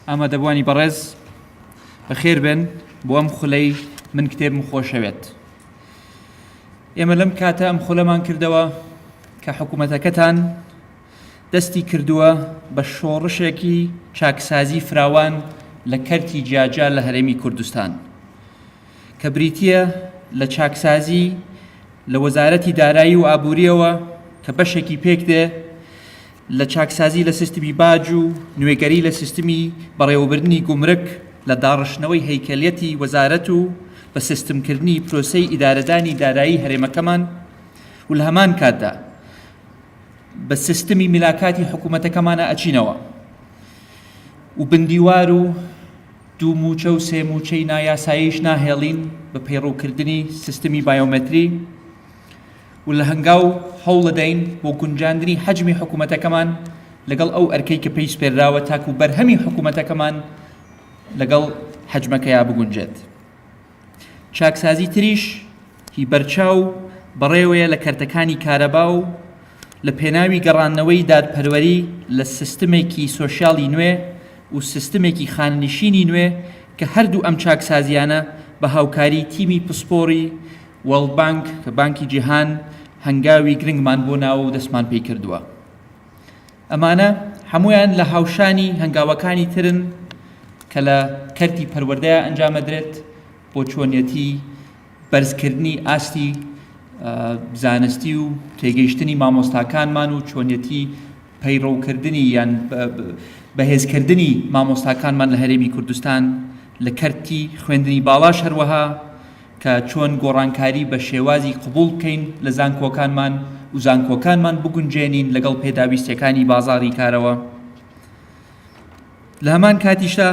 ئامادەبووانی بەڕێز بەخێر بێن بۆ ئەم خولەی من کتێبم خۆشەوێت. ئێمە لەم کاتە ئەم خولەمان کردەوە کە حکوومەتەکەتان دەستی کردووە بە شۆڕشێکی چاکسازی فراوان لە کەرتی جیاجیا لە هەرێمی کوردستان کە بریتییە لە چاکسازی لە وەزارەتی دارایی و ئابووریەوە کە بەشێکی پێک دێ لە چاکسازی لە سیستمی باج و نوێگەری لە سیستمی بەڕێوەبردنی گومرک لە داڕشتنەوەی هەیکەلیەتی وەزارەت و بە سیستمکردنی پرۆسەی ئیدارەدانی دارایی هەرێمەکەمان و لە هەمان کاتدا بە سیستمی میلاکاتی حکوومەتەکەمانە ئەچینەوە و بندیوار و دوو مووچە و سێ مووچەی نایاساییش ناهێڵین بە پەیڕەوکردنی سیستمی بایۆمەتری و لە هەنگاو هەوڵدەدەین بۆ گونجاندنی حەجمی حکوومەتەکەمان لەگەڵ ئەو ئەرکەی کە پێی سپێرراوە تاکو بەرهەمی حکوومەتەکەمان لەگەڵ حەجمەکەیا بگونجێت. چاکسازی تریش هی بەرچاو بەڕێوەیە لە کەرتەکانی کارەبا و لە پێناوی گەڕاندنەوەی دادپەروەری لە سیستمێکی سۆشیالی نوێ و سیستمێکی خانەنشینی نوێ کە هەردوو ئەم چاکسازیانە بە هاوکاری تیمی پسپۆڕی World Bank کە بانکی جیهان هەنگاوی گرنگمان بۆ ناوە و دەستمان پێی کردووە. ئەمانە هەموویان لە هاوشانی هەنگاوەکانی ترن کە لە کەرتی پەروەردەیا ئەنجامەدرێت بۆ چۆنیەتی بەرزکردنی ئاستی زانستی و تێگەیشتنی مامۆستاکانمان و چۆنیەتی پەیڕەوکردنی یان بەهێزکردنی مامۆستاکانمان لە هەرێمی کوردستان لە کەرتی خوێندنی باڵاش هەروەها کە چۆن گۆڕانکاری بە شێوازی قبوڵ بکەین لە زانکۆکانمان و زانکۆکانمان بگونجێنین لەگەڵ پێداویستیەکانی بازاڕی کارەوە. لە هەمان کاتیشدا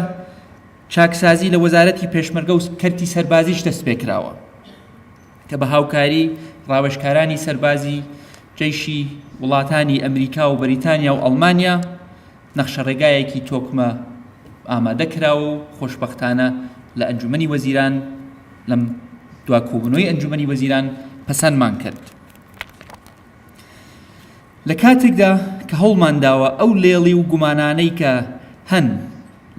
چاکسازی لە وەزارەتی پێشمەرگە و کەرتی سەربازیش دەست پێکراوە کە بە هاوکاری ڕاوێژکارانی سەربازی جەیشی وڵاتانی ئەمریکا و بەریتانیا و ئەڵمانیا نەخشەڕێگایەکی تۆکمە ئامادە کراوە و خۆشبەختانە لە ئەنجومەنی وەزیران لەم دوا کۆبوونەوەی ئەنجومەنی وەزیران پەسەندمان کرد. لە کاتێکدا کە هەوڵمان داوە ئەو لێڵی و گومانانەی کە هەن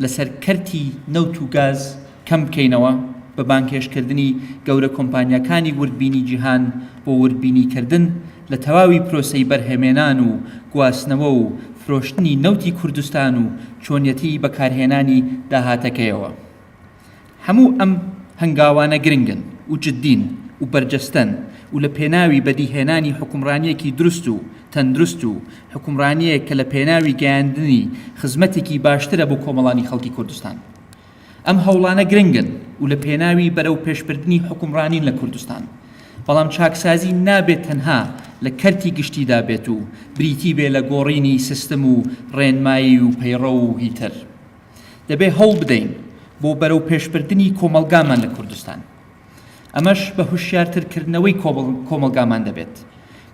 لەسەر کەرتی نەوت و گاز کەم بکەینەوە بە بانگهێشتکردنی گەورە کۆمپانیاکانی وردبینی جیهان بۆ وردبینیکردن لە تەواوی پرۆسەی بەرهەمێنان و گواستنەوە و فرۆشتنی نەوتی کوردستان و چۆنیەتیی بەکارهێنانی داهاتەکەیەوە. هەموو ئەم هەنگاوانە گرنگن و جددین و بەرجەستەن و لە پێناوی بەدیهێنانی حوکمڕانییەکی دروست و تەندروست و حوکمڕانییەک کە لە پێناوی گەیاندنی خزمەتێکی باشترە بۆ کۆمەڵانی خەڵکی کوردستان. ئەم هەوڵانە گرنگن و لە پێناوی بەرەو پێشبردنی حوکمڕانین لە کوردستان، بەڵام چاکسازی نابێت تەنها لە کەرتی گشتیدا بێت و بریتی بێ لە گۆڕینی سیستم و ڕێنمایی و پەیڕەو و هیتر. دەبێ هەوڵ بدەین بۆ بەرەو پێشبردنی کۆمەڵگامان لە کوردستان. ئەمەش بە هوشیارتر کردنەوەی کۆمەڵگامان دەبێت،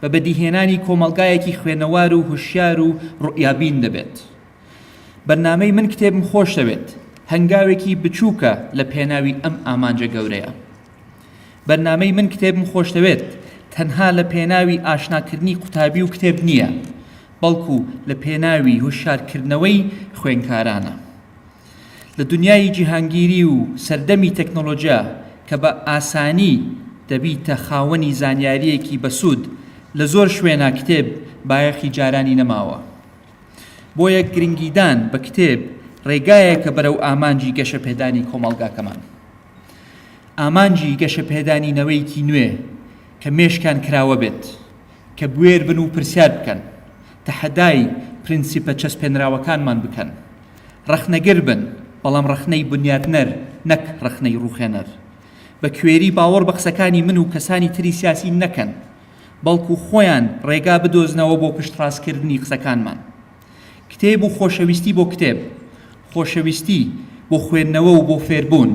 بە بەدیهێنانی کۆمەڵگایەکی خوێنەوار و هوشیار و ڕوئیابین دەبێت. بەرنامەی من کتێبم خۆش دەوێت هەنگاوێکی بچووکە لە پێناوی ئەم ئامانجە گەورەیە. بەرنامەی من کتێبم خۆش دەوێت تەنها لە پێناوی ئاشناکردنی قوتابی و کتێب نییە، بەڵکو لە پێناوی هوشیارکردنەوەی خوێنکارانە. لە دونیای جیهانگیری و سەردەمی تەکنۆلۆجیا کە بە ئاسانی دەبیتە خاوەنی زانیارییەکی بەسوود، لە زۆر شوێنا کتێب بایەخی جارانی نەماوە. بۆیە گرنگیدان بە کتێب ڕێگایەکە بەرەو ئامانجی گەشەپێدانی کۆمەڵگاکەمان. ئامانجی گەشەپێدانی نەوەیەکی نوێ کە مێشکیان کراوە بێت، کە بوێر بن و پرسیار بکەن، تەحەدای پرنسیپە چەسپێنراوەکانمان بکەن، ڕەخنەگر بن، بەڵام ڕەخنەی بنیاتنەر نەک ڕەخنەی ڕووخێنەر. بە کوێری باوەڕ بە قسەکانی من و کەسانی تری سیاسی نەکەن، بەڵکو خۆیان ڕێگا بدۆزنەوە بۆ پشتڕاستکردنی قسەکانمان. کتێب و خۆشەویستی بۆ کتێب، خۆشەویستی بۆ خوێندنەوە و بۆ فێربوون،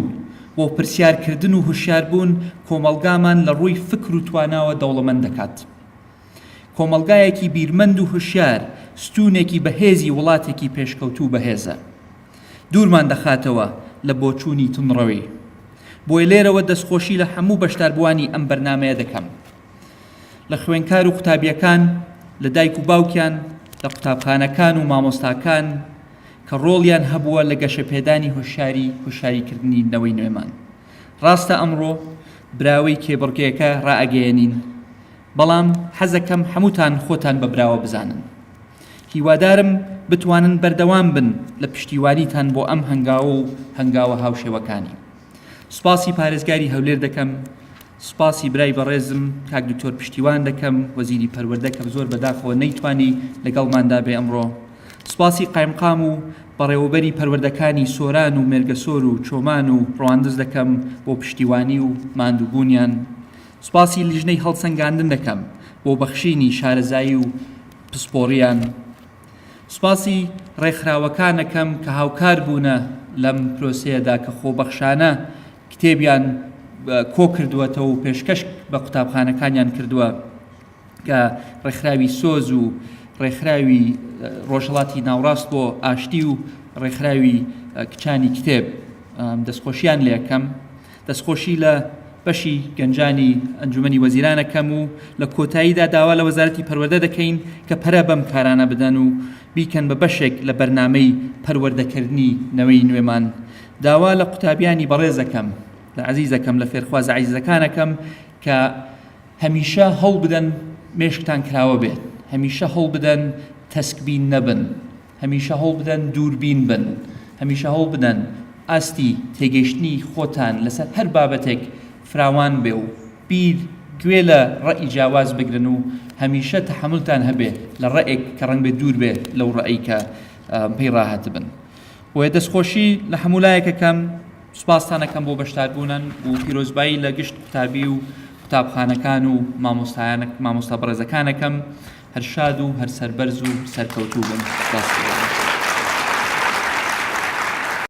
بۆ پرسیارکردن و هوشیاربوون کۆمەڵگامان لە ڕووی فکر و تواناوە دەوڵەمەند دەکات. کۆمەڵگایەکی بیرمەند و هوشیار ستوونێکی بەهێزی وڵاتێکی پێشکەوتوو و بەهێزە. دوورمان دەخاتەوە لە بۆچوونی توندڕەوی. بۆیە لێرەوە دەستخۆشی لە هەموو بەشداربووانی ئەم بەرنامەیە دەکەم. لە خوێنکار و قوتابییەکان، لە دایک و باوکیان، لە قوتابخانەکان و مامۆستاکان. کە ڕۆڵیان هەبووە لە گەشەپێدانی هۆشیاری هۆشیاریکردنی نەوەی نوێمان. ڕاستە ئەمڕۆ براوەی کێبڕکێکە ڕائەگەیەنین، بەڵام حەزەکەم هەمووتان خۆتان بە براوە بزانن. هیوادارم بتوانن بەردەوام بن لە پشتیوانیتان بۆ ئەم هەنگاوە و هەنگاوە هاوشێوەکانی. سوپاسی پارێزگاری هەولێر دەکەم، سوپاسی برای بەڕێزم کاک دکتۆر پشتیوان دەکەم، وەزیری پەروەردە کە زۆر بەداخەوە نەیتوانی لەگەڵماندا بێ ئەمڕۆ. سوپاسی قایمقام و بەڕێوەبەری پەروەردەکانی سۆران و مێرگەسۆر و چۆمان و ڕواندز دەکەم بۆ پشتیوانی و ماندووبوونیان. سوپاسی لیژنەی هەڵسەنگاندن دەکەم بۆ بەخشینی شارەزایی و پسپۆڕییان. سوپاسی ڕێکخراوەکان ئەکەم کە هاوکار بوونە لەم پرۆسەیەدا کە خۆبەخشانە کتێبیان کۆکردووەتەوە و پێشکەش بە قوتابخانەکانیان کردووە کە ڕێکخراوی سۆز و ڕێکخراوی ڕۆژهەڵاتی ناوڕاست بۆ ئاشتی و ڕێکخراوی کچانی کتێب دەستخۆشیان لێکەم. دەستخۆشی لە بەشی گەنجانی ئەنجومەنی وەزیران ئەکەم و لە کۆتاییدا داوا لە وەزارەتی پەروەردە دەکەین کە پەرە بەم کارانە بدەن و بیکەن بە بەشێک لە بەرنامەی پەروەردەکردنی نەوەی نوێمان. داوا لە قوتابیانی بەڕێز ئەکەم، لە عەزیزەکەم، لە فێرخوازە عەزیزەکان ئەکەم کە هەمیشە هەوڵبدەن مێشکتان کراوە بێت، هەمیشە هەوڵبدەن تەسکبین نەبن، هەمیشە هەوڵبدەن دووربین بن، هەمیشە هەوڵبدەن ئاستی تێگەیشتنی خۆتان لەسەر هەر بابەتێک فراوان بێ و بیر گوێ لە ڕەئی جیاواز بگرن و هەمیشە تەحەمولتان هەبێ لە ڕەئێک کە ڕەنگبێ دوور بێ لەو ڕەئەی کە پێی ڕاهاتبن. بۆیە دەستخۆشی لە هەموو لایەک ئەکەم، سوپاستان ئەکەم بۆ بەشداربوونان و پیرۆزبایی لە گشت قوتابی و قوتابخانەکان و مامۆستایان مامۆستا بەڕێزەکان ئەکەم. هەر شاد و هەر سەربەرز و سەرکەوتوو بن. سوپاس.